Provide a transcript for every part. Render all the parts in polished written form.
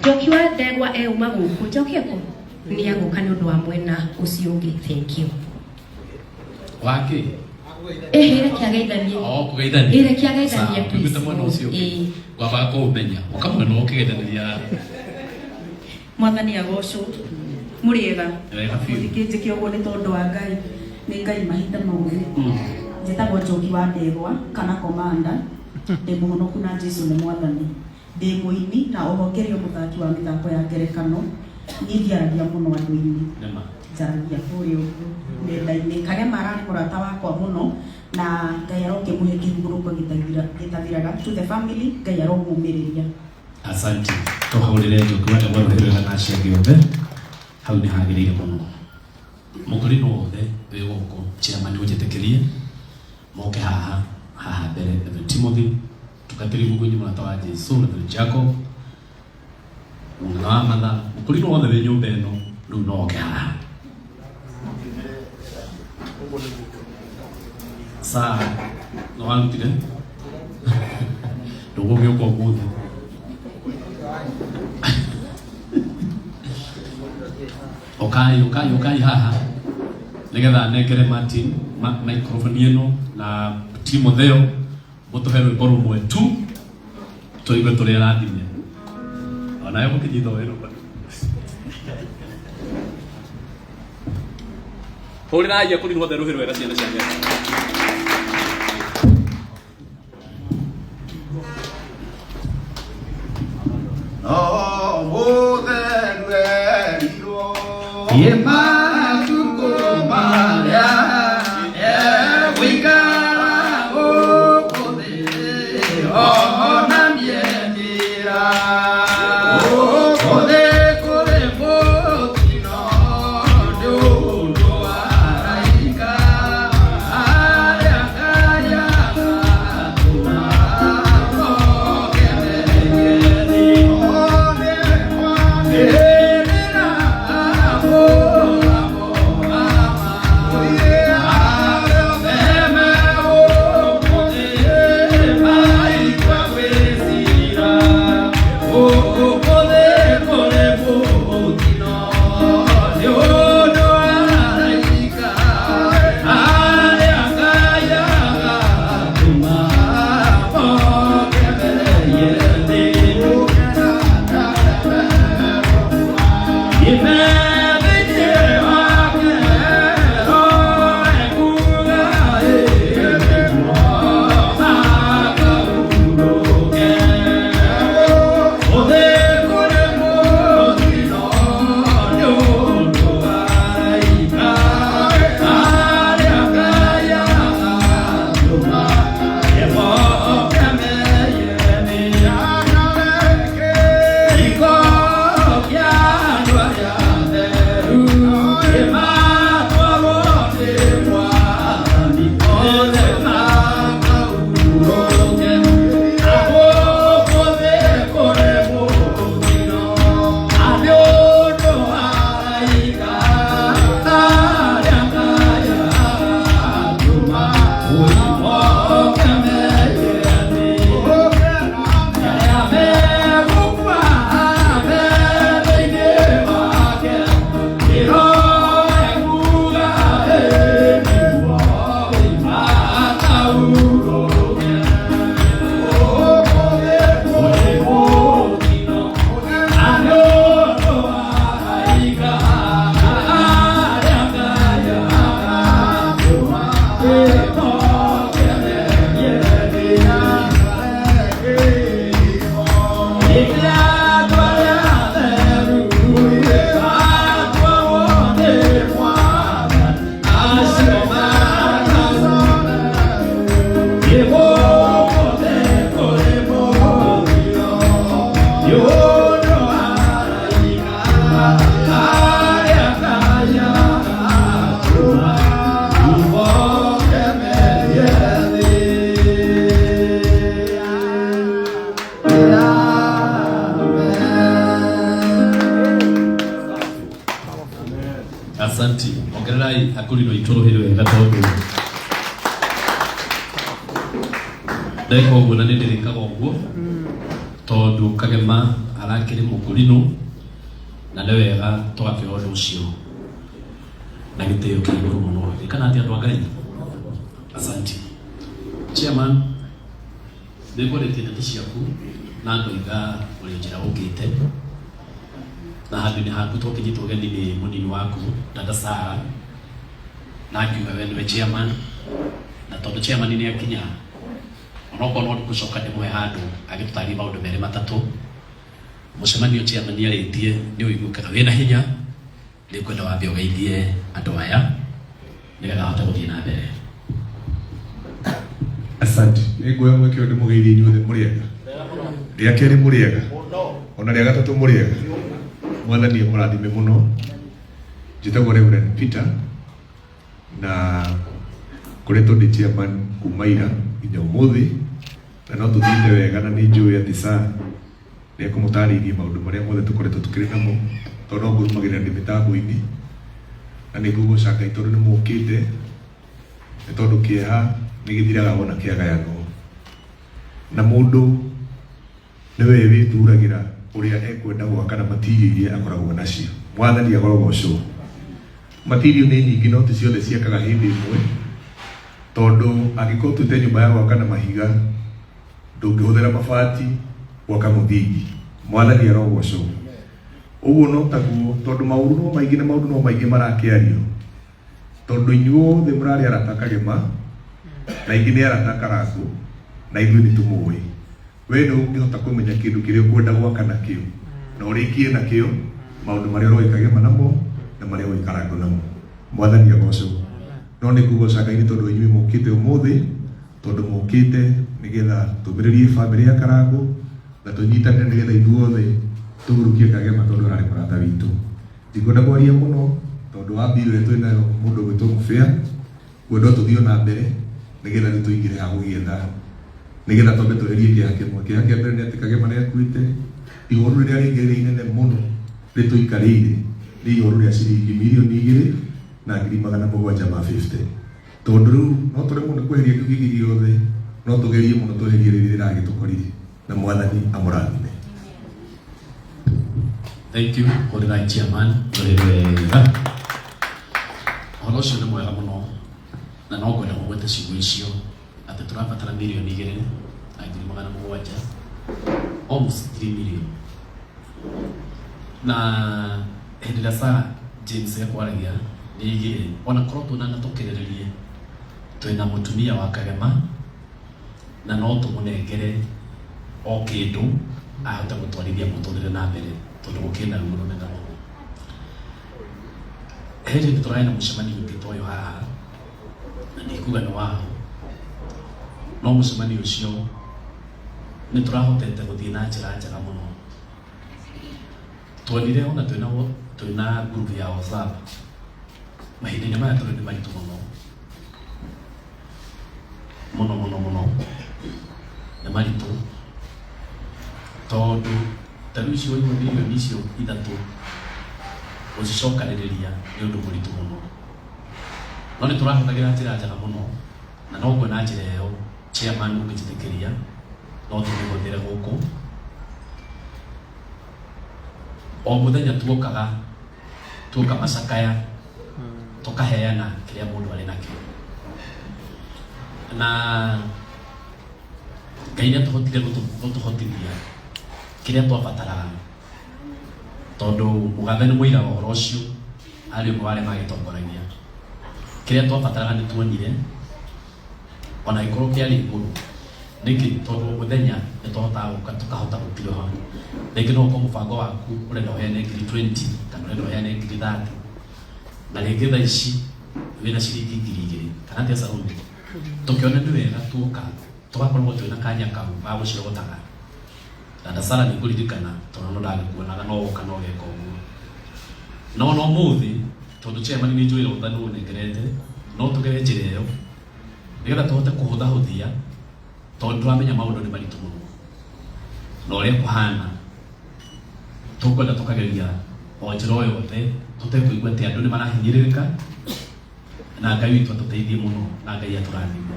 Njoki wa Ndegwa euma gũkũ. Njoki ekũ? Nĩ agũka nĩ ũndũ wa mwena ũcio ũngĩ. Thank you. Wake? Ĩhĩ, reke ageithanie. Oh, kũgeithania. Ĩ, reke ageithanie, Sawa, please. tuĩte mwena ũcio ũngĩ. Ĩ. Ngwambaga kũũmenya. Ũka mwena ũyũ ũkĩgeithanĩria. Mwathani agocwo. Mũrĩega? Wega biũ. Mũthikĩnjĩke ũguo nĩ tondũ wa Ngai. Nĩ Ngai mahinda mothe. Njĩtagwo Njoki wa Ndegwa kana Komanda. Ndĩ mũhonoku na Jesu nĩ Mwathani. Ndĩ mũini na oho ngĩrĩ o mũthaki wa mĩthako ya ngerekano. Niĩ ndiaragia mũno andũ-inĩ. Nĩma. Njaragia kũrĩa ũguo nenda-inĩ. Kagema ararĩ mũrata wakwa mũno na Ngai arokĩmũhe kĩhurũko gĩtathiraga. To the family, Ngai aromũmĩrĩria. Asante. Tũhũrĩre Njoki wa Ndegwa rũhĩ rwega na acio angĩ othe. Hau nĩ hagĩrĩire mũno. Mũkũrinũ wothe wĩ gũkũ, chairman ũnjĩtĩkĩrie moke haha haha mbere. Reverend Timothy, Tungatĩri Mũgũnyi, mũrata wa Jesu, Reverend Jacob, mũnene wa matha, mũkũrinũ wothe wĩ nyũmba ĩno rĩu no oke haha. Saa no warutire ndũgũgĩũka ũmũthĩ. Ũkai, ũkai, ũkai haha nĩgetha nengere Martin microphone ĩno na Timotheo mũtũhe rwĩmbo rũmwe tu tũigue tũrĩ arathime onawe mũkĩnyita wĩra. Hũrĩrai akũrinũ othe rũhĩ rwega, ciana cia Ngai. No mũtheru erirwo ĩ matukũ marĩa egũikara gũkũ thĩ onanie njĩra. Gũkũ thĩ kũrĩ mũtino nĩ ũndũ wa araika arĩa Ngai agatũma moke meke. Asanti. Ongererai akũrinũ aitũ rũhĩ rwega tondũ ndeka ũguo na nĩ ndĩrĩkaga ũguo tondũ Kagema. Arakĩrĩ mũkũrinũ na nĩ wega tũgakĩoya ũndũ ũcio na gĩtĩo kĩa igũrũ mũno. Kana atĩ andũ a Ngai? Asante. Chairman, nĩngwarĩtie ndeto ciaku na ngoiga ũrĩ njĩra ũkĩte na handũ-inĩ haku twakĩnyitwo ũgeni nĩ mũnini waku dada Sara, na ngiuga we nĩwe chairman, na tondũ chairman nĩ akinya, onokorwo no gũcoka ndĩmũhe handũ agĩtũtarĩrie maũndũ merĩ matatũ. Mũcemanio chairman arĩtie nĩ ũiguĩkaga wĩna hinya, nĩngwenda wambe ũgeithie andũ aya nĩgetha ahote gũthiĩ na mbere. Asante. Nĩ nguoya mweke ũyũ ndĩmũgeithie inyuothe. Mũrĩega? Rĩa kerĩ mũrĩega? Ona rĩa gatatũ mũrĩega? Mwathani amũrathime mũno. Njĩtagwo Reverend Peter na ngoretwo ndĩ chairman kuma ira nginya ũmũthĩ, na no tũthiĩte wega, na nĩ njũĩ atĩ saa nĩ ekũmũtarĩirie maũndũ marĩa mothe tũkoretwo tũkĩrĩ namo, tondũ no ngũrumagĩrĩra ndĩ mĩtambo-inĩ. Na nĩ ngũgoca Ngai tondũ nĩ mũkĩte, nĩ tondũ kĩeha nĩ gĩthiraga wona kĩagayanwo, na mũndũ nĩwe wĩthuragĩra ũrĩa ekwenda gwaka na material iria akoragwo nacio. Mwathani agorogocwo. Material nĩ nyingĩ, no ti ciothe ciakaga hĩndĩ ĩmwe, tondũ angĩkorwo tuĩte nyũmba ya gwaka na mahiga, ndũngĩhũthĩra mabati gwaka mũthingi. Mwathani arogocwo. Ũguo no taguo, tondũ maũru no maingĩ na maũndũ no maingĩ marakĩario, tondũ inyuothe mũrarĩ arata Kagema na ingĩ nĩ arata Karangũ, na ithuĩ nĩ tũmũĩ. We nĩ ũngĩhota kũmenya kĩndũ kĩrĩa ũkwenda gwaka nakĩo na ũrĩkie nakĩo maũndũ marĩa ũroĩ Kagema namo na marĩa ũĩ Karangũ namo. Mwathani agocwo. No nĩ ngũgoca Ngai nĩ tondũ inyuĩ mũkĩte ũmũthĩ, tondũ mũkĩte nĩgetha tũmĩrĩrie bamĩrĩ ya Karangũ na tũnyitanĩre nĩgetha ithuothe tũhurukie Kagema, tondũ ararĩ mũrata witũ. Ndikwenda kwaria mũno tondũ wa mbirũ ĩrĩa twĩ nayo, mũndũ ũgwĩtwo Mũbĩa, ngwenda o tũthiĩ o na mbere nĩgetha rĩu tũingĩre ha gũgĩetha, nĩgetha twambe tweherie kĩeha kĩmwe. Kĩeha kĩa mbere nĩ atĩ Kagema nĩ akuĩte. Ihoru rĩrĩa rĩngĩ rĩrĩa inene mũno rĩtũikarĩire nĩ ihoru rĩa ciringi 2,750,000, tondũ rĩu no tũremwo nĩ kweheria kĩu kĩngĩ gĩothe, no tũgerie mũno tweherie rĩrĩa rĩragĩtũkorire. Na Mwathani amũrathime. Thank you, hũrĩrai chairman ũrĩ wega. Ũhoro ũcio nĩ mwega mũno, na no ngwenda kũgweta ciugo icio atĩ tũrabatara 2,700,000, almost 3 million. Na hĩndĩ ĩrĩa Sarah James ekwaragia nĩ aigire ona korwo tuonana tũkĩrĩrĩrie twĩna mũtumia wa Kagema, na no tũmũnengere o kĩndũ ahote gũtwarithia mũtũrĩre na mbere, tondũ gũkĩna ruo rũnene mũno. He hĩndĩ tũrarĩ na mũcemanio ũngĩ ta ũyũ haha, na ndikuga nĩ waũ, no mũcemanio ũcio nĩ tũrahotete gũthiĩ na njĩra njega mũno. Tuonire ona twĩna group ya WhatsApp. Mahinda-inĩ maya tũrĩ nĩ maritũ mũno mũno mũno mũno, nĩ maritũ tondũ ta rĩu icio waigua 3 million gũcicokanĩrĩria nĩ ũndũ mũritũ mũno, no nĩ tũrahũthagĩra njĩra njega mũno, na no nguona njĩra ĩyo, chairman, ũngĩnjĩtĩkĩria no tũmĩhũthĩre gũkũ. O mũthenya tuokaga tuoka macakaya, tũkaheana kĩrĩa mũndũ arĩ nakĩo, na Ngai nĩ atũhotire gũtũhotithia kĩrĩa twabataraga, tondũ mũgathe nĩ mũira wa ũhoro ũcio, arĩ ũmwe wa arĩa magĩtongoragia. Kĩrĩa twabataraga nĩ tuonire, ona gĩkorwo kĩarĩ igũrũ. Nĩkĩ? Tondũ o mũthenya nĩ twahotaga gũka tũkahota gũtiroha. Rĩngĩ no ũkorwo mũbango waku ũrenda ũheane ngiri 20 kana ũrenda ũheane ngiri 30, na rĩngĩ thaa ici wĩna ciringi 2,000 kana atĩa. Salome, tũkĩona nĩ wega tuoka tũgakorwo twĩna kanya kau ga gũcirogotaga. Na ndacara nĩ ngũririkana, tondũ no ndagĩkuonaga no woka no geka ũguo. No mũthĩ, tondũ chairman nĩ njũĩ rũtha nĩ ũnengerete, no tũgere njĩra ĩyo nĩgetha tũhote kũhũthahũthia, tondũ tũramenya maũndũ nĩ maritũ mũno na ũrĩa kũhana. Tũkwenda tũkageria o njĩra o yothe tũtekũigua atĩ andũ nĩ marahinyĩrĩrĩka, na Ngai witũ atũteithie mũno na Ngai atũrathime.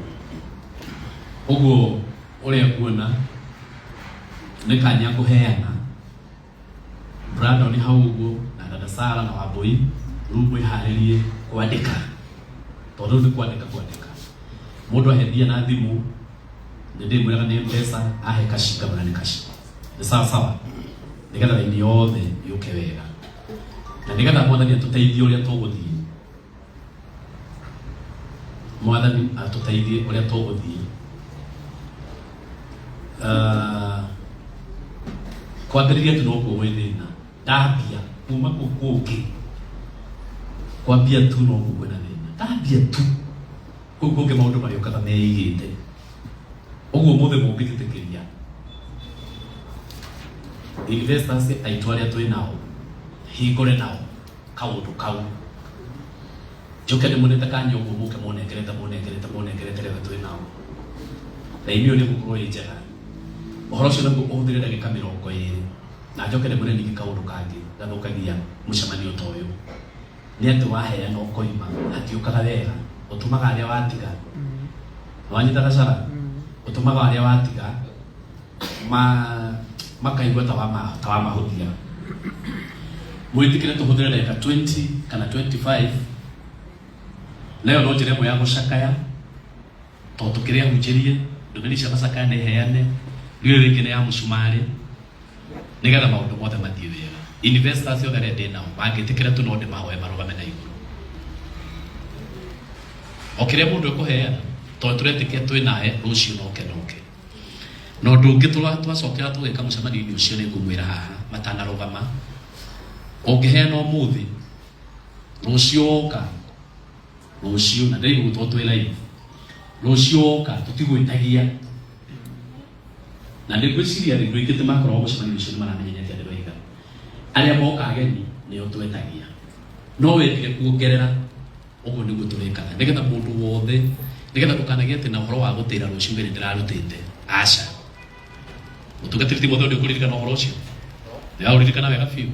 Ũguo ũrĩa nguona nĩ kanya ngũheana. Brandon hau ũguo na dada Sara na Wambui rĩu mwĩharĩrie kwandĩka tondũ rĩu nĩ kwandĩka kwandĩka mũndũ ahethia na thimũ nĩ ndĩmwĩraga nĩ mpesa ahe kashi ngamwĩra nĩ kashi nĩ sawa sawa nĩgetha raini yothe yũke wega na nĩgetha mwathani atũteithie ũrĩa tũgũthiĩ mwathani atũteithie ũrĩa tũgũthiĩ. Ah, kwambĩrĩria tu nokuo gwĩ thĩna ndambia kuma kũu kũngĩ kwambia tu nokuo kwĩna thĩna ndambia tu kũu kũngĩ maũndũ marĩũkaga meigĩte ũguo mũthĩ mũngĩtĩtĩkĩria investors aitũ arĩa twĩ nao hingũre nao kaũndũ kau njoke ndĩmũnete kanya ũguo mũke mũnengerete mũnengerete mũnengerete rĩothe twĩ nao raini ĩyo nĩ ĩgũkorwo ĩ njega ũhoro ũcio naguo ũhũthĩre ndagĩka 20 na njoke ndĩmwĩre ningĩ kaũndũ kangĩ gathũkagia mũcemanio ta ũyũ nĩ atĩ waheana ũkoima hatiũkaga wega ũtũmaga arĩa watiga wanyita gacara ũtũmaga arĩa watiga ma makaigua ta wama ta wamahũthia mwĩtĩkĩre tũhũthĩre ndagĩka 20 kana 25 nayo no njĩra ĩmwe ya gũcakaya tondũ tũkĩrĩ ahunjĩrie ndũmĩrĩri cia macakaya nĩ heane rĩu rĩngĩ nĩ ya mũcumarĩ nĩgetha maũndũ mothe mathiĩ wega investors othe arĩa ndĩ nao mangĩtĩkĩra tu no ndĩmahoe marũgame na igũrũ o kĩrĩa mũndũ ekũheana tondũ tũretĩkia twĩ nawe rũciũ noke noke na ũndũ ũngĩ twacokera tũgĩka mũcemanio-inĩ ũcio nĩ ngũmwĩra haha matanarũgama ũngĩheana ũmũthĩ rũciũ woka rũciũ na ndĩraigua gũtwo twĩ live rũciũ woka tũtigwĩtagia na nĩ ngwĩciria rĩ andũ aingĩ ti makoragwo mũcemanio ũcio nĩ maramenya nĩ atĩa ndĩroiga arĩa moka ageni nĩo twetagia no wendire kuongerera ũguo nĩguo tũrĩkaga nĩgetha mũndũ wothe nĩgetha ndũkanagĩe atĩ na ũhoro wa gũtĩra rũciũ uge nĩ ndĩrarutĩte aca mũtungatĩri Timotheo nĩ ũkũririkana ũhoro ũcio ndĩraũririkana wega biũ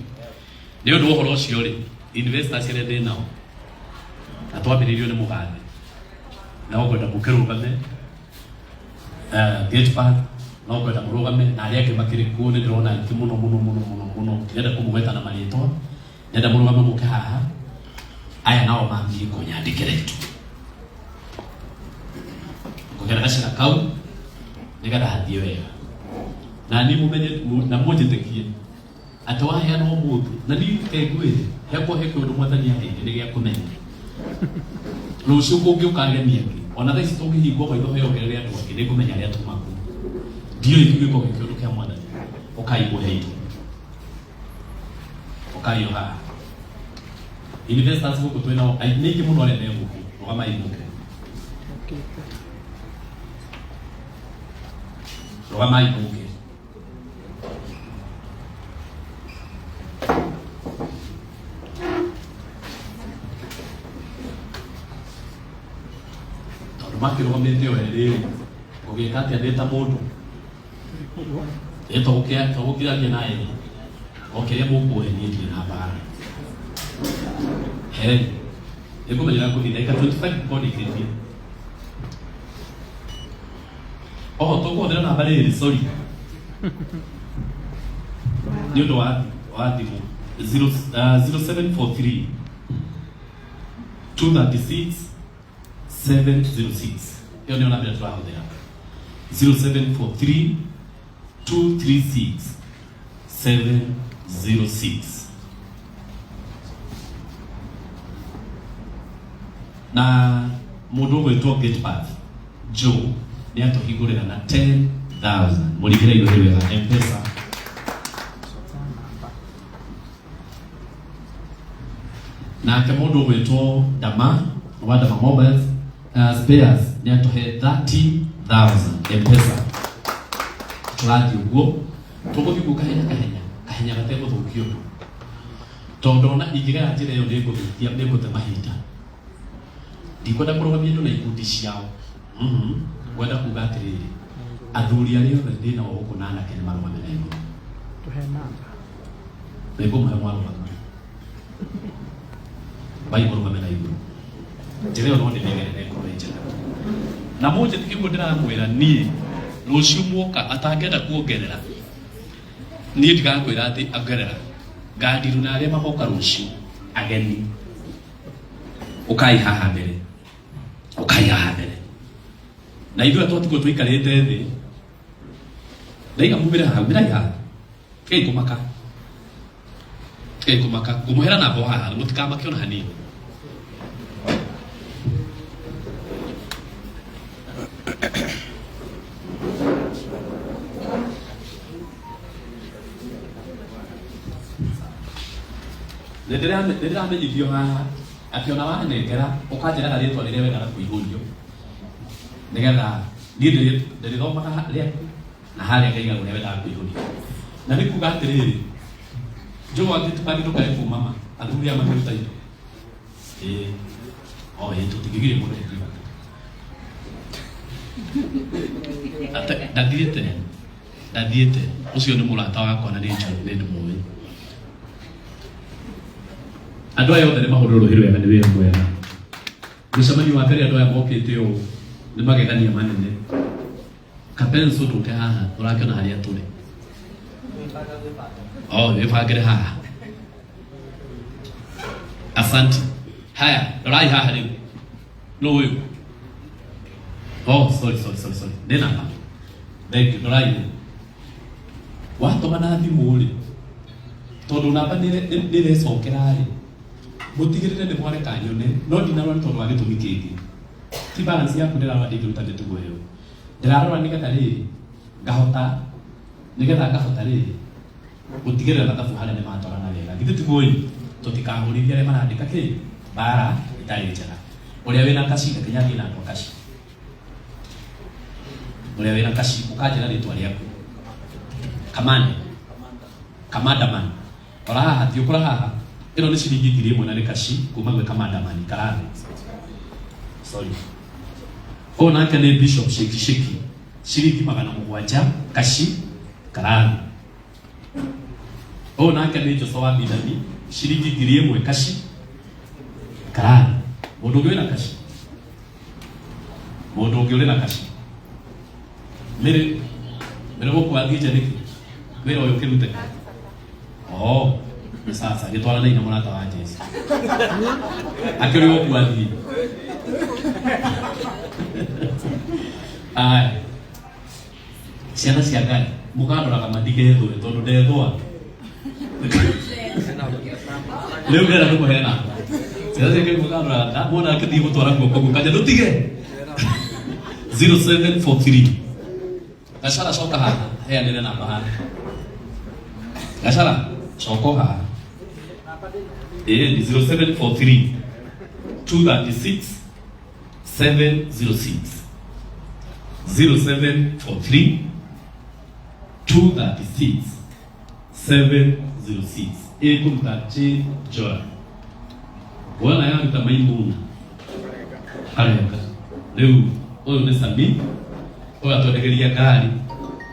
nĩ ũndũ wa ũhoro ũcio rĩ investors arĩa ndĩ nao na twambĩrĩirio nĩ mũgathe na ũkwenda mũkĩrũgame gate path no kwenda mũrũgame na arĩa angĩ makĩrĩ kuo nĩ ndĩrona aingĩ mũno mũno mũno mũno mũno ndĩrenda kũmũgweta na marĩtwa ndĩrenda mũrũgame mũke haha aya nao mathiĩ kũnyandĩkĩre tu ngũgera gacĩra kau nĩgetha hathiĩ wega na niĩ mũmenye na mũnjĩtĩkie atĩ waheana ũmũthĩ na niĩ reke ngwĩre hekwo he kĩũndũ mwathani aheire nĩ gĩa kũmenya rũciũ kũngĩũka ageni angĩ ona thaa ici tũngĩhingwo maitho heongerere andũ angĩ nĩ ngũmenya arĩa tuma kuu ndiũĩ kĩgĩko gĩ kĩũndũ kĩa mwathani ũkai mũhe indo ũkai o haha investors gũkũ twĩ nao nĩ aingĩ mũno arĩa me gũkũ rũgamai mũke rũgamai mũke tondũ makĩrũgamĩte o erĩ ngũgĩka atĩa ndĩ ta mũndũ tũgũkĩragia na erĩ o kĩrĩa mũkũhe niĩ ndirĩ na mbara hei nĩngũmenyera ngũthiĩ ndagĩka 25 ngorwo ndĩkĩtie oho tũkũhũthĩra namba rĩrĩ sorry nĩ ũndũ wa wa thimũ 0743 236 706 ĩyo nĩyo namba ĩrĩa tũrahũthĩra 0743 236 706 na mũndũ ũgwĩtwo Gatepath Joe nĩ atũhingũrĩra na 10,000 mũringĩre igũrũ wega M-Pesa nake mũndũ ũgwĩtwo Dama wa Dama Mobiles Spares nĩ atũhe 30,000 M-Pesa tũrathiĩ ũguo tũgũthiĩ ũguo kahenya kahenya kahenya gategũthũkia ũndũ tondũ ona ingĩgera njĩra ĩyo nĩngũthũkia nĩngũte mahinda ndikwenda kũrũgamia andũ na ikundi ciao ngwenda kuga atĩrĩrĩ athuri arĩa othe ndĩ nao gũkũ na anake nĩ marũgame na igũrũ Tũhe namba. nĩngũmũhe mwarũgama bai mũrũgame na igũrũ njĩra ĩyo no ndĩmĩgere na ĩkorwo ĩ njega na mũnjĩtĩkie ũguo ndĩramwĩra niĩ rũciũ muoka atangĩenda kuongerera niĩ ndigakwĩra atĩ ongerera. Ngadiru na arĩa magoka rũciũ ageni, ũkai haha mbere, ũkai haha mbere. Na ithuĩ twatigwo tũikarĩte thĩ, ndaiga mumĩre haha, umĩrai haha, tigai kũmaka, tigai kũmaka. Ngũmũhera namba o haha, mũtikamake ona hanini. Nĩ ndĩramenyithio haha atĩ ona wanengera ũkanjĩraga rĩtwa rĩrĩa wendaga kũihũrio, nĩgetha niĩ ndĩrĩthomaga rĩaku na harĩa ngaiga ũrĩa wendaga kũihũrio. Na nĩ kuga atĩrĩrĩ, njũgũ angĩtũkangi ndũkae kumama athuri aya makĩruta indo. Ĩĩ, o ĩĩ, tũtingĩgiria mũndũ gũkiuga. Ndathiĩte, ndathiĩte, ũcio nĩ mũrata wakwa na nĩ njũĩ, nĩ ndĩmũĩ. Andũ aya othe nĩ mahũrĩrwo rũhĩ rwega, nĩ wĩra mwega. Mũcemanio wa mbere andũ aya mokĩte ũũ nĩ magegania manene. Kapenso ndũke haha, ũrakĩona harĩa tũrĩ. Oh, wĩbangĩre haha. Asante. Haya, rorai haha rĩu. Nũ ũyũ? Oh, sorry, sorry, sorry, sorry. Nĩ namba. Thank you. Rorai rĩu. Watũma na thimũ rĩ, tondũ namba nĩ ĩrecokera rĩ, mũtigĩrĩre nĩ mwareka nyone, no ndinarora nĩ tondũ wa gĩtũmi kĩngĩ. Ti balance yaku ndĩrarora ndingĩruta mĩtugo ĩyo. Ndĩrarora nĩgetha rĩrĩ, ngahota, nĩgetha ngahota rĩrĩ, gũtigĩrĩra mathabu harĩa nĩ matwarana wega. Githĩ tiguo ĩ? Tũtikahũrithie arĩa marandĩka kĩ? Mbara ĩtarĩ njega. Ũrĩa wĩna kaci reke nyambie na andũ a kaci. Ũrĩa wĩna kaci ũkanjĩra rĩtwa rĩaku. Kamande. Kamandaman. Rora haha, thiĩ ũkũra haha. Ĩno nĩ ciringi 1000 na nĩ kaci kuma gwĩ Kamandaman Karathi. Sorry. Ũyũ nake nĩ Bishop Sheki Sheki. Ciringi 700 kaci Karathi. Ũyũ nake nĩ Joshua wa Bidani, ciringi 1000 kaci Karathi. Mũndũ ũngĩ wĩna kaci? Mũndũ ũngĩ ũrĩ na kaci? Mĩrĩ mĩrĩ gũkũ athiĩ nja nĩkĩ? Wĩra ũyũ ũkĩrute? Oh, nĩ sasa gĩtwaranei na mũrata wa Jesu. Akĩrĩ gũkũ athiĩ. Aya. Ciana cia Ngai mũkandoraga matigethũe tondũ ndethũa. Rĩu ndĩrenda tũmũhe namba. Ciana cia Ngai mũkandoraga ndamuona akĩthiĩ gũtwara guoko guo kanja ndũtige. 0743. Gachara coka haha, heanĩre namba haha. Gachara coka haha. Ĩĩ ni 0743 236 706. 0743 236 706. Ĩkũruta Jane Joy. Wona yaruta Maimuna arenga. Rĩu ũyũ nĩ Sami, ũyũ atwendegeria ngari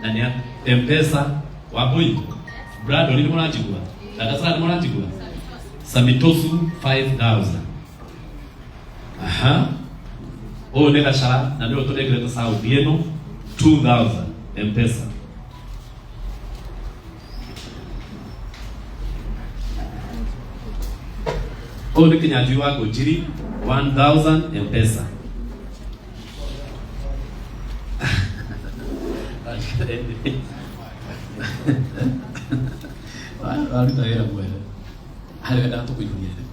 na nĩ M-Pesa Wambui Brandon nĩ mũranjigua? Dada Sara nĩ mũranjigua? Samitosu 5000. Aha. Ũyũ nĩ Gachara na nĩwe tũnengerete saundi ĩno 2000 M-Pesa. Ũyũ nĩ Kĩnyanjui wa Ngũnjiri 1000 M-Pesa. Waruta wĩra mwega. Harĩ wendaga tũkũihũrie rĩ?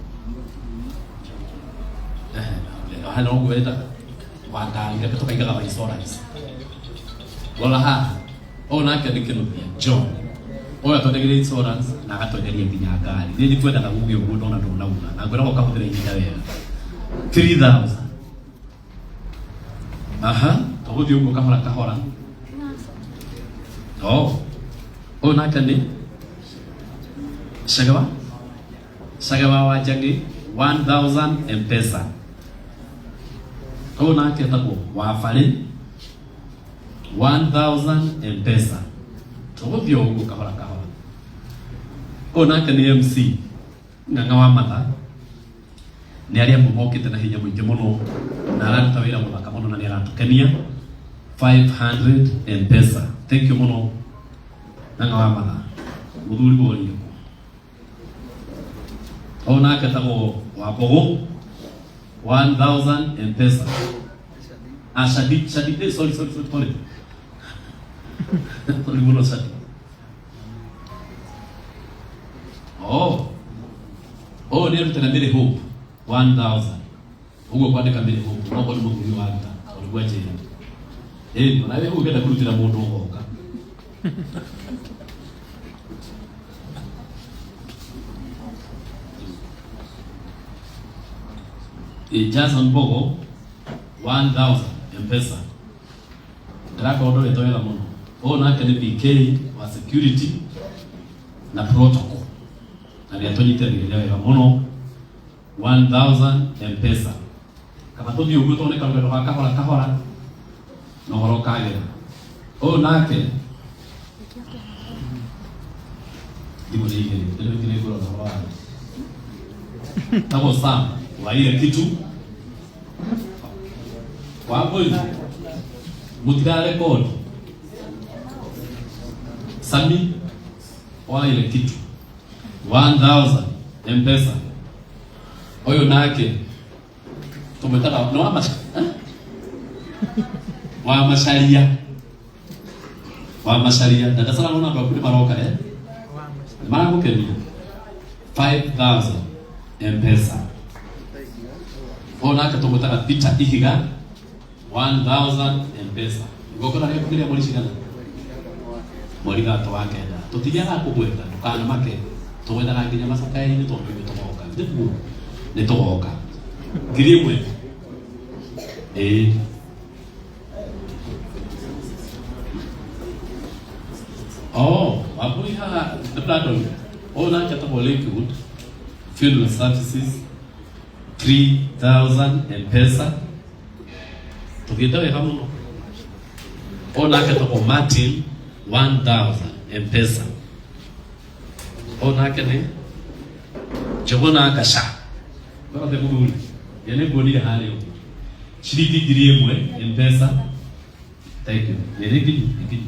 Hana ũguo wendaga wa ngari, reke tũkaigaga wa insurance. Rora haha, ũyũ nake nĩ Kĩnuthia John. Ũyũ atwendegeria insurance na agatwenderia nginya ngari. Niĩ ndikwendaga uge ũguo ndona ndũnauna na ngwĩraga ũkahũthĩra ihinda wega. 3000. Aha, tũgũthiĩ ũguo kahora kahora. Oh, ũyũ nake nĩ Shagawa Shagawa wa Njang'ĩ 1000 M-Pesa. Ũyũ nake etagwo Wabarĩ 1000 M-Pesa. Tũgũthiĩ o ũguo kahora kahora. Ũyũ nake nĩ MC Ng'ang'a wa Matha. Nĩ arĩa amwe mokĩte na hinya mũingĩ mũno na araruta wĩra mũthaka mũno na nĩ aratũkenia. 500 M-Pesa. Thank you mũno Ng'ang'a wa Matha. Mũthuri worie kũ? O nake etagwo Wambogo 1000 M-Pesa. Ah, Shadi, Shadi, sorry, sorry, sorry, sorry. Sorry mũno Shadi. Oh. Oh, nĩ arutana Mary Hope 1000. Ũguo kwandĩka Mary Hope, no korwo nĩ mũthuri waruta, tondũ gwanjĩra. Ĩĩ, ona we ũngĩenda kũrutĩra mũndũ ũgoka. Jason Bogo 1000 M-Pesa. Ndĩrakorwo ndorĩtwo wega mũno. Ũyũ nake nĩ PK wa security na protocol. Na nĩ atũnyitagĩrĩra wega mũno 1000 M-Pesa. Kaba tũthiĩ ũguo tondũ nĩ karũgendo ga kahora kahora na ũhoro ũkagĩra. Ũyũ nake thimũ nĩ igĩrĩ, ndĩrĩ igĩrĩ ngũrora ũhoro wayo. Tagwo Sam wa ile kitu Wambui mũtirarekodi Sami wa ile kitu 1000 M-Pesa. Ũyũ nake tũmwĩtaga nĩ wa maca eh? Wa macaria wa macaria na ndacara nona andũ aku nĩ maroka eh? Nĩ maragũkenia 5000 M-Pesa. Ũyũ nake tũmwĩtaga Peter Ihiga 1000 M-Pesa. Igongona rĩaku nĩ rĩa mweri cigana? Mweri 3 wa 9. Tũtithiaga kũgweta ndũkanamake, tũgwetaga nginya macakaya-inĩ tondũ ithuĩ tũgoka. Nĩguo nĩ tũgoka. 1000. Ĩĩ. Oh, Wambui haha nĩ Brandon. Ũyũ nake etagwo Lakewood Funeral Services 3000 M-Pesa. Tũthiĩte wega mũno. Ũyũ nake etagwo Martin 1000 M-Pesa. Ũyũ nake nĩ Njũgũna Ngaca. Ngorothe mũthuri. Ye nĩ nguonire harĩa ũguo. Ciringi 1000 M-Pesa. Thank you. Nĩ nginyu, nĩ nginyu.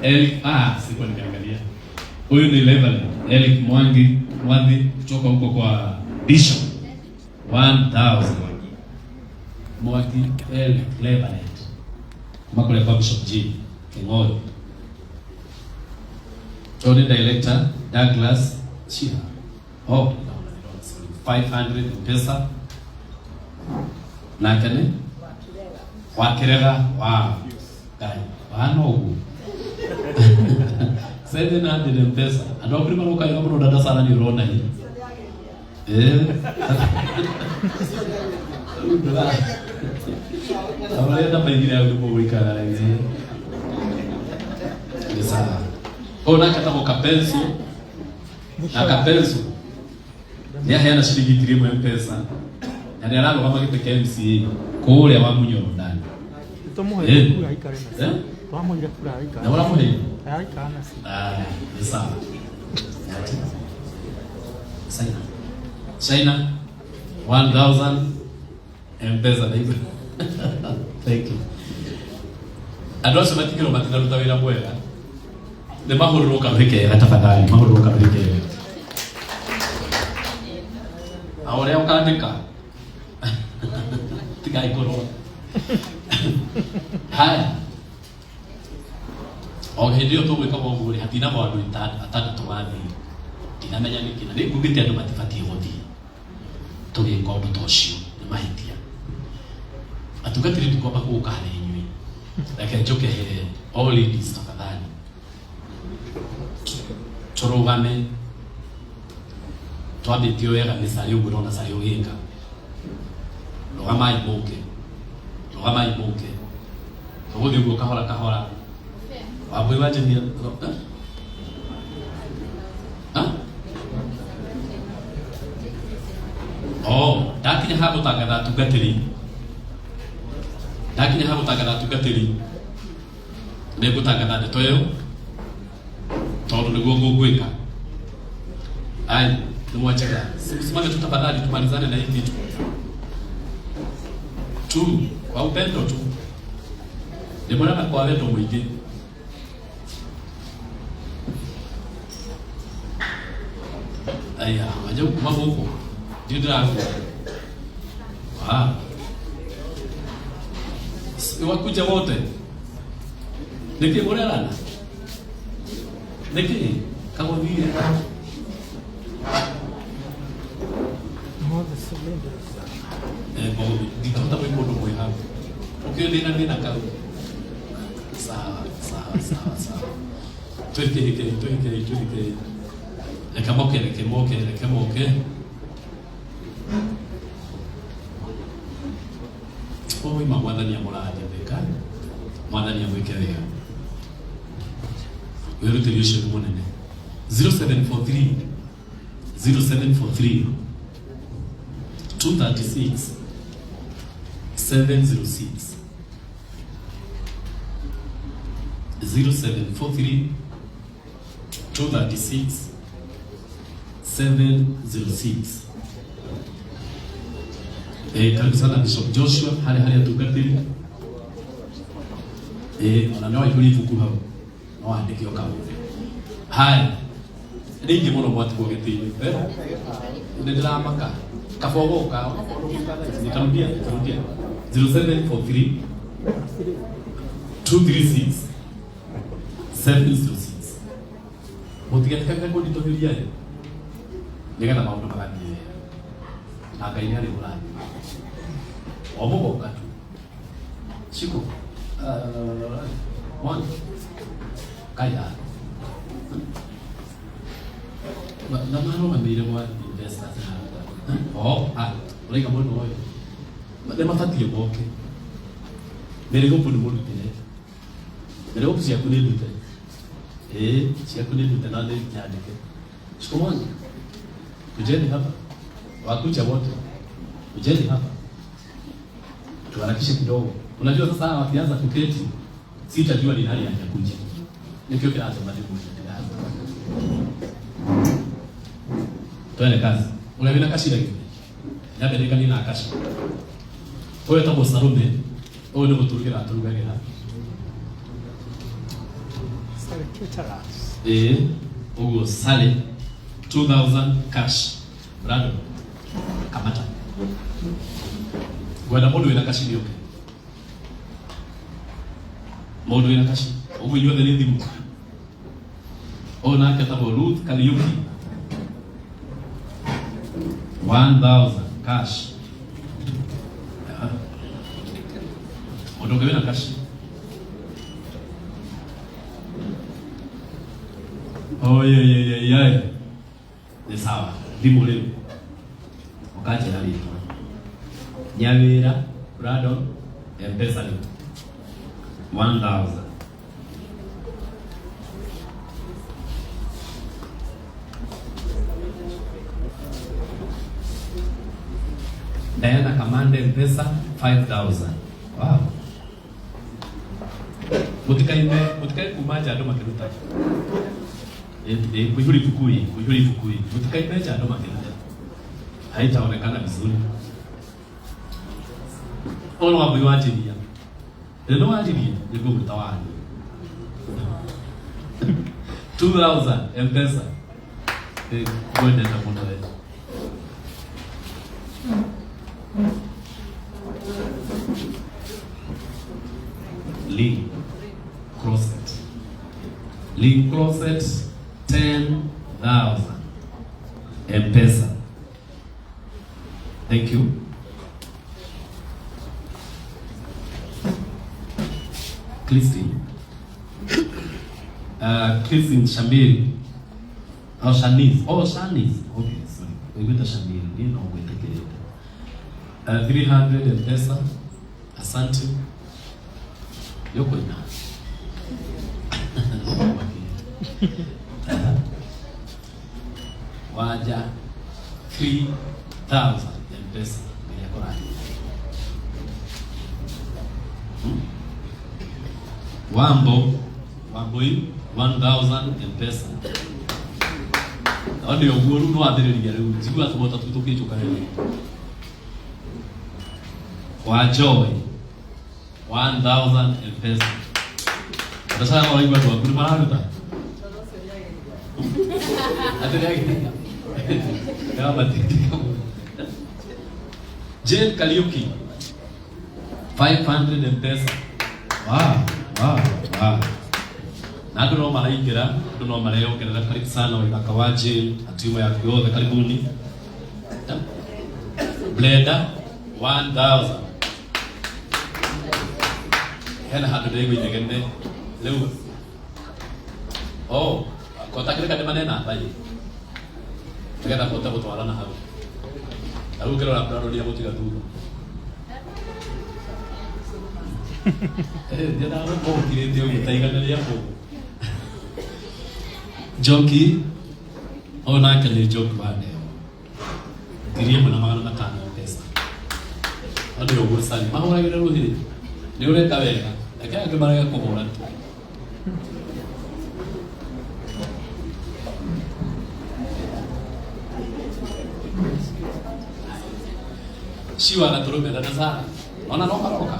Eric, sikuwa nimeangalia. Huyu ni Reverend Eric Mwangi Mwathi kutoka huko kwa Bishop 1000. Mwangi Eric Reverend. Kuma kule kwa Bishop G King'ori. Tony Director Douglas Shia. Oh, sorry. 500 M-Pesa. Nake nĩ Wakirega. Wow. Ngai, wana ũguo. 700 M-Pesa. Andũ aku nĩ maroka wega mũno dada sana nĩ ũrona ĩ. Amarenda maigire hau nĩguo gũikara ĩ. Nĩ sawa. Ũyũ nake etagwo Kapenso. Na Kapenso nĩ aheana ciringi 1000 M-Pesa na nĩ ararũgama gĩtĩ kĩa MCA kũrĩa wa Munyoro ndani. Tũmũheire kura aikare nacio. Eh? Twamũheire kura aikare. Na ũramũheire? Araikara nacio. Ah, nĩ sawa. China. China 1000 M-Pesa na igũrũ. Thank you. Andũ acio matigĩrwo matinaruta wĩra mwega. Nĩ mahũrĩrwo karuhĩ kega tafadhali, mahũrĩrwo karuhĩ kega. Na ũrĩa ũkandĩka tigai kũrora. Haya. O hĩndĩ ĩyo tũgwĩka ũguo rĩ, hatinagwo andũ atandatũ mathiĩ. Ndinamenya nĩkĩ, na nĩ ngugĩte andũ matibatiĩ gũthiĩ. Tũgĩka ũndũ ta ũcio, nĩ mahĩtia. Atungatĩri ndikwamba gũka harĩ inyuĩ. Reke njũke he all ladies tafadhali. Tũrũgame. Twambĩtie wega nĩ carĩ ũguo ndona carĩ ũgĩka. Rũgamai mũke. Rũgamai mũke. Tũgũthiĩ ũguo kahora kahora. Wambui wanjĩria. Oh, ndakinya ha gũtangatha atungatĩri. Ndakinya ha gũtangatha atungatĩri. Nĩ ngũtangatha ndeto ĩyo tondũ nĩguo ngũgwĩka. Ai, nĩ mwanjega. Simame tu tafadhali tumalizane na hii kitu. Tu, kwa upendo tu. Nĩ mwĩraga kwa wendo mũingĩ. Aya, wanja kuma gũkũ. Ndiũ ndĩrakua. Ah. Wakuja wote. Nĩkĩ mũrerana? Nĩkĩ? Kagũthire. Mothe surrenders. Eh, bogi, ndingĩhota gwĩ kũndũ kwĩ hau. Ũkĩũĩ ndĩna thĩna kau. Sawa, sawa, sawa, sawa. Twĩkĩrĩkei, twĩkĩrĩkei, twĩkĩrĩkei. Reke moke, reke moke, reke moke. Oi, ma mwathani amũrathime mwathani amwĩke wega. Wĩrutĩri ũcio nĩ mũnene. 0743 0743 236 706 0743 236 706. Karibu sana Bishop Joshua harĩa harĩa atungatĩri. Ona no aihũrie ibuku hau no andĩke o kaũndũ. Haya, rĩingĩ mũno mwatigwo gĩtĩ-inĩ. Nĩ ndĩramaka kaba ũgoka nitarudia nitarudia 0743 236 706. Mũtigetikagĩre kũnditũhĩria ĩ nĩgetha maũndũ magathiĩ wega na Ngai nĩ arĩmũrathima o mũgoka tu Shiko one kaya na marũgamĩire gwa investors na o ah ũraiga mũndũ ũyũ nĩ mabatiĩ moke. Mary Hope nĩ mũrutĩre. Mary Hope ciaku nĩ ndute. Ĩĩ ciaku nĩ ndute na nĩ nyandĩke. Shiko mwangi, kujeni hapa, wakuja wote, kujeni hapa tuharakishe kidogo. Unajua sasa hawa wakianza kuketi sitajua ni nani hajakuja. Nikio kĩratũma ndĩkuja. Twende kazi. Ũrĩa wĩna kacira githĩ? Nyambe na kaci. Ũyũ etagwo Salome, ũyũ nĩ gũtũrugĩra atũrugagĩra. Sally Caterers. Ĩĩ, ũguo Sally 2000 cash. Brado. Kamata. Ngwenda mũndũ wĩna kaci nĩoke. Mũndũ wĩna kaci. Ũguo inyuothe nĩ thimũ. Ũyũ nake etagwo Ruth Kariuki. 1000 cash. Ah. Mũndũ ũngĩ wĩna kaci. Oh, yeah, yeah, yeah, yeah. Nĩ sawa. Thimũ rĩu. Ũkanjĩra rĩtwa. Nyawĩra, Brandon, M-Pesa rĩu. 1000. Diana Kamande M-Pesa 5000. Wow. Mũtikaime, mũtikae kuma nja andũ makĩruta. Kuihũria ibuku hii, kuihũria ibuku hii. Mũtikaime nja andũ makĩruta. Haitaonekana vizuri. Ũyũ nĩ Wambui wanjiria. Rĩrĩa wanjirie, nĩngũgwĩta wanyu. 2000 M-Pesa. Ngwendete mũno we. Lee Closet. Lee Closet 10,000 M-Pesa. Thank you. Christine. Christine Shamil. Oh, Shanice. Oh, Shanice. Okay, sorry. Wĩgwĩta Shamil. Niĩ no ngwĩtĩkĩrĩte. 300 M-Pesa. Asante. Yokoina. Waja 3000 M-Pesa. Ngai akũrathime. Wambo Wambui 1000 M-Pesa. No nĩ ũguo rĩu nĩwambĩrĩria rĩu njigua tũmota tũu tũkĩnjũkanĩrĩria. Wa Joy 1000 M-Pesa. Ndacana ũraigua andũ aku nĩ mararuta. Atĩ nĩagĩria. Ndĩramatindĩka mũno. Jane Kariuki 500 M-Pesa. Wow, wow, wow. Na andũ no maraingĩra, andũ no mareyongerera. Karibu sana Waithaka wa Jane na timu yaku yothe, karibuni. Blender 1000. Hena handũ ndĩraigua inegene rĩu. Oh, kota kĩrĩka nĩ manena mbai nĩgetha kũhote gũtwarana hau. Na rĩu ngĩrora Brandon nĩegũtiga thutha. Eh, ndiendaga gũkorwo ũkirĩte ũguo ta igana rĩa mũndũ. Njoki, ũyũ nake nĩ Njoki wa Ndegwa. 1500 mbeca. Andũ ũguo cari mahũragĩre rũhĩ. Nĩ ũreka wega. Reke angĩ marege kũhũra tu. Ciwa gatũrũme na Sara. Ona no maroka.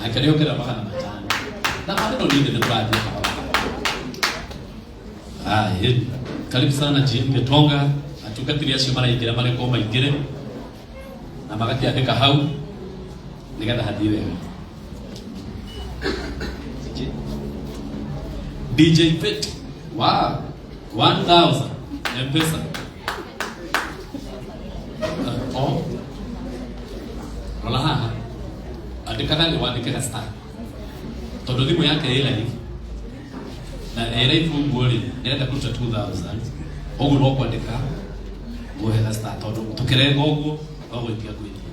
Nake nĩ ongerera 500. Na maneno nini nĩ tũrathiĩ kahora. Haya, karibu sana GM Getonga, atungatĩri acio maraingĩra marekwo maingĩre na magakĩandĩka hau nĩgetha hathiĩ wega. DJ Fit, wow, 1000 M-Pesa. Oh. Rola haha. Andĩkaga nĩ wandĩke star. Tondũ thimũ yake ĩ live na ĩ live ũguo rĩ nĩarenda kũruta 2000 ũguo no kwandĩka mũhe star tondũ tũkĩrenga ũguo no gwĩtia gwĩtia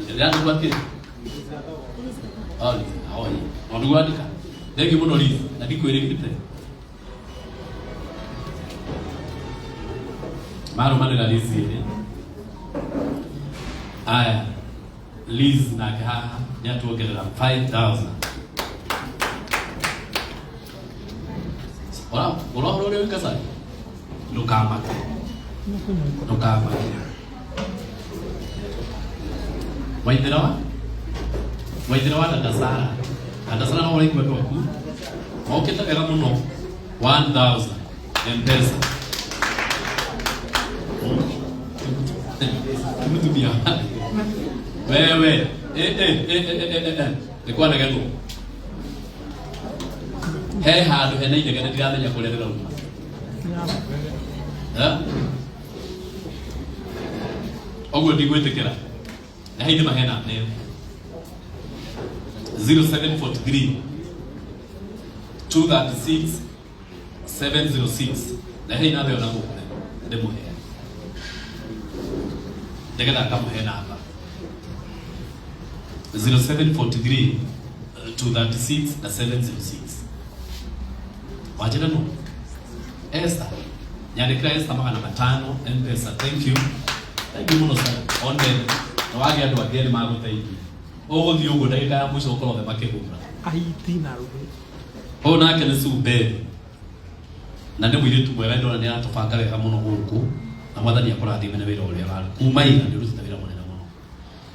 ndĩrandĩkwo atĩ no nĩguo andĩka thengiũ mũno Liz na ndikwĩrĩgĩte marũmanĩra Liz ĩrĩ aya Liz nake haha nĩ atuongerera 5000 ora ũrahũra ũrĩa wĩka ndũkamake ndũkamake waithĩra wa waithĩra wa dada Sara. Dada Sara no ũraigua andũ aku mokĩte wega mũno 1000 M-Pesa mũtumia wewe eh eh eh eh eh eh nĩ kwanegenwo he handũ hena inegene ndiramenya kũrĩa rĩrauma. Eh? Ũguo ndigwĩtĩkĩra na hau nĩma hena neo 0743 236 706 na hei namba ĩyo na mũkũre ndĩmũhe nĩgetha akamũhe namba 0743 236 na 706 wanjĩra no Esther nyandĩkĩra Esther 500 M-Pesa. Thank you, thank you mũno sana one na wagĩa andũ angĩ erĩ magũteithia ũgũthiĩ ũguo ndagĩka ya mũico ũkorwo othe makĩhũra Ahiti na rũhĩ. Ũyũ nake nĩ Sumberi na nĩ mũirĩtu mwega ndona nĩ aratũbanga wega mũno gũkũ na mwathani akũrathime na wĩra ũrĩa ũraruta kuma ira nĩ ũrutĩte wĩra mũnene mũno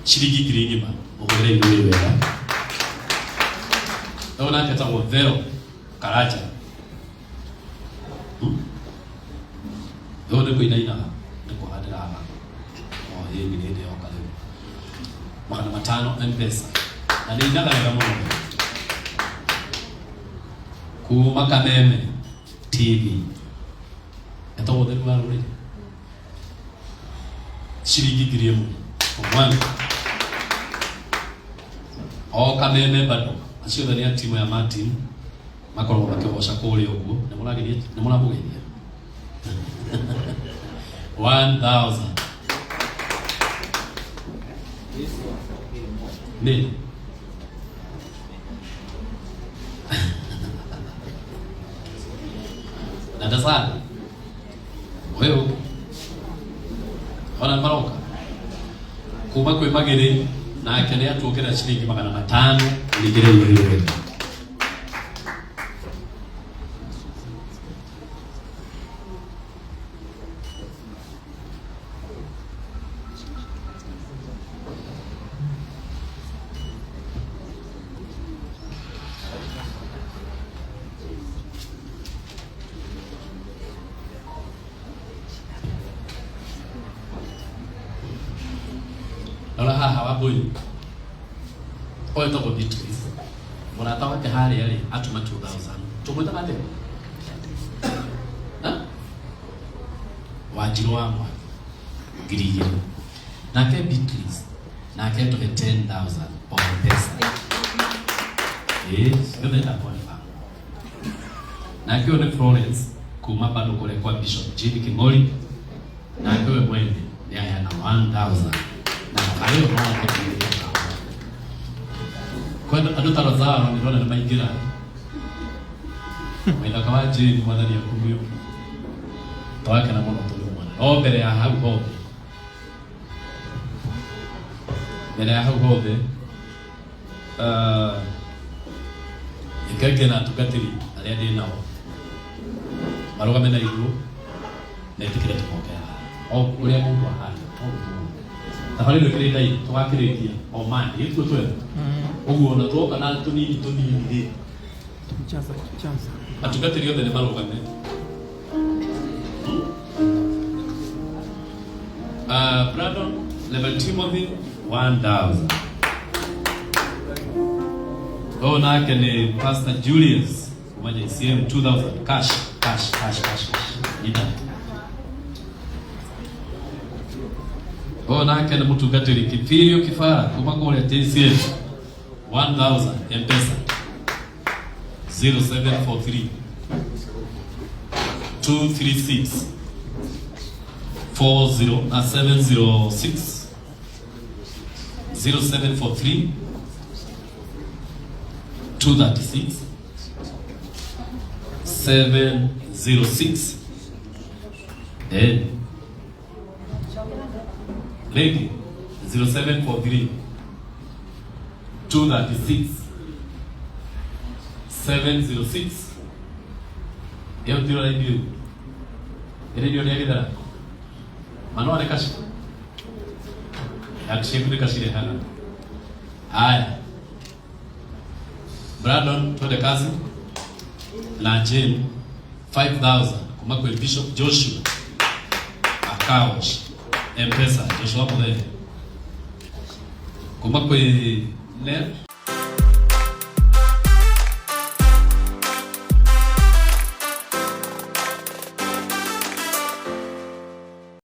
ciringi 10,000 ũhũthĩre indo wĩ wega. Ũyũ nake etagwo Vero Karaja. Ũyũ nĩ kũinainaga nĩ kũhandĩra o hĩndĩ nĩ hĩndĩ yoka rĩu 500 M-Pesa na nĩ inaga wega mũno kuma Kameme TV etagwo ũtheru wa rũrĩrĩ ciringi 1000 omwana o Kameme bado acio othe nĩ a timu ya Martin makoragwo makĩgoca kũrĩa ũguo nĩ mũrageria nĩ mũramũgeria 1000 nĩ dada sana ũyũ ona maroka kuma kwĩ magĩrĩ nake nĩ atuongerera ciringi 500 ũringĩre irio wega. Rora haha Wambui ũyũ etagwo Beatrice mũrata wake harĩa rĩ atũma 2000 tũmwĩtaga atĩa? Ha? Wanjirũ wa Mwangi 2000 nake Beatrice nake atũhe 10,000 o pesa ĩĩ yothe ndakwandĩka. Nake ũyũ nĩ Florence kuma bado kũrĩa kwa Bishop Jimmy King'ori nake we mwene nĩ aheana 1000 na thabarĩ ĩyo no oke kũrĩkia. Kwa andũ ta Rozaro nĩ ndona nĩ maingĩra Maithaka wa Jane mwathani akumio twakena mũno tũrĩ mwana no mbere ya hau hothe mbere ya hau hothe reke na atungatĩri arĩa ndĩ nao marũgame na igũrũ metĩkĩre tũmoke haha o ũrĩa mũndũ ahana o ũguo thabarĩ ĩno ĩkĩrĩ ndai tũgakĩrĩkia o mande gĩtuo twetha ũguo na tuoka na tũnini tũnini rĩ Jaza, jaza. Atungatĩri othe nĩ marũgame. Brandon Level Timothy 1000 ũyũ nake nĩ Pastor Julius kuma JCM 2000 cash cash cash cash cash nyita ũyũ nake nĩ mũtungatĩri Kibirio Kibara kuma kũrĩa JCM 1000 M-Pesa 0743 236 40 706 0743 236 706 rĩngĩ 0743 236 706 ĩyo tiro raini ĩyo ĩrĩ rĩa gĩthara manwa nĩ kaci yaciku nĩ kacirehaga haya Brandon twende kazi na Jane 5000 kuma kwĩ Bishop Joshua Akaosh M-Pesa Joshua Muthee kuma kwĩ